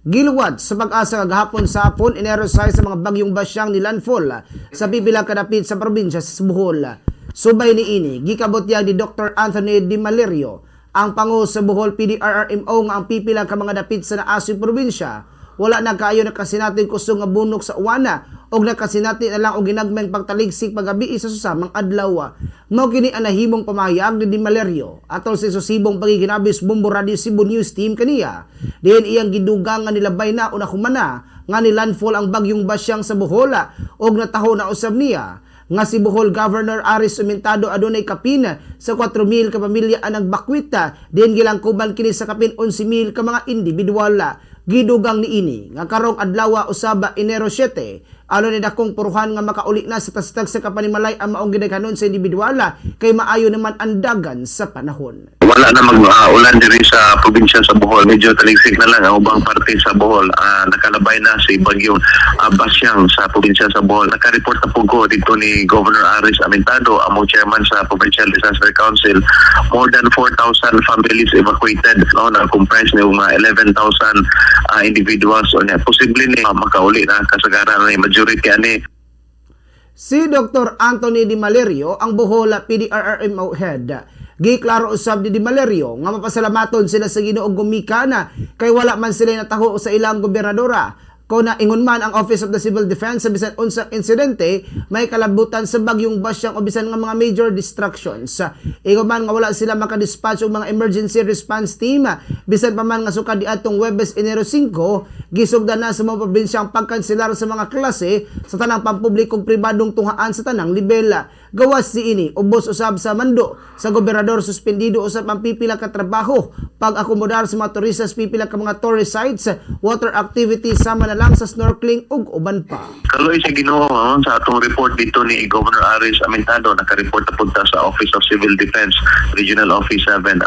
Giluwat sa PAGASA kagahapon sa hapon, Enero 6, sa mga bagyong Basyang ni landfall sa pipila ka dapit sa probinsya sa Bohol. Subay niini, gikabutyag ni Dr. Anthony Di Malerio, ang pangu sa Bohol PDRRMO, nga ang pipila ka mga dapit sa naasoy probinsya wala na kaayo nakasinati kusog nga bunok sa uwana og nakasinati na lang og ginagmayng pagtaligsik pagabi sa susamang adlaw. Mao kini ang nahimong pamahayag ni Di Malerio atol sa eksklusibong pakikinabis Bombo Radio Cebu News Team kaniya. Diin iyang gidugang nga nilabay na o nakumana nga ni landfall ang bagyong Basyang sa Bohol og nataho na usab niya nga si Bohol Governor Aris Sumentado adunay kapin sa 4,000 ka pamilya ang nagbakwita, diin gilangkuban kini sa kapin 11,000 ka mga individual. Gidugang niini nga karong adlaw usab, Enero 7, aron ni dakong puruhan nga makauli na sa tastag sa kapanimalay ang maong gidaghanon sa individual kay maayo naman ang dagan sa panahon. Wala na mag-ulan diri sa probinsya sa Bohol. Medyo taligsik na lang ang ubang parte sa Bohol. Nakalabay na si Bagyong Basyang sa probinsya sa Bohol. Nakareport na po ko dito ni Governor Aris Amintado, among chairman sa Provincial Disaster Council. More than 4,000 families evacuated, no, na comprise ni mga 11,000 individuals. O niya, posible ni makauli na kasagaran ni majority ani. Si Dr. Anthony Di Malerio, ang Bohol PDRRMO head. Giklaro usab ni Di Malerio nga mapasalamaton sila sa Ginoo gumikana kay wala man sila nataho sa ilang gobernadora. Kung na ingon man ang Office of the Civil Defense, sa bisan unsang insidente may kalabutan sa bagyong Basyang o bisan nga mga major destructions. Ingon man nga wala sila makadispatch og mga emergency response team, bisan pa man nga sukad diadtong Webes, Enero 5, gisugdan na sa mga probinsya ang pagkanselar sa mga klase sa tanang pampublikong pribadong tunghaan sa tanang lebel. Gawas niini, ubos usab sa mando sa gobernador, suspendido usab ang pipila ka trabaho, pag-akomodar sa mga turista sa pipila ka mga tourist sites, water activities sama na lang sa snorkeling ug uban pa. Kaloy sa Ginoo, oh, sa atong report dito ni Governor Aris Amintado, naka-report na punta sa Office of Civil Defense Regional Office 7.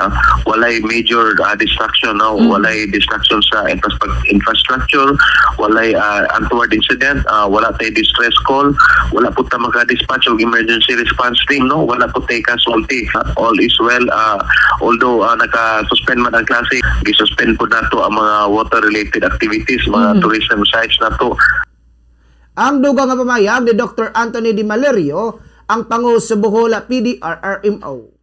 Walay major destruction, no? Walay destruction sa infrastructure, walay untoward incident, wala tay distress call, wala po ta maka-dispatch og emergency response team, no? Wala po tay casualty. All is well, although naka-suspend man ang klase, gi-suspend po nato ang mga water-related activities, mga tourism sites nato. Ang dugang nga pamayag ni Dr. Anthony Di Malerio, ang pangu sa Bohol PDRRMO.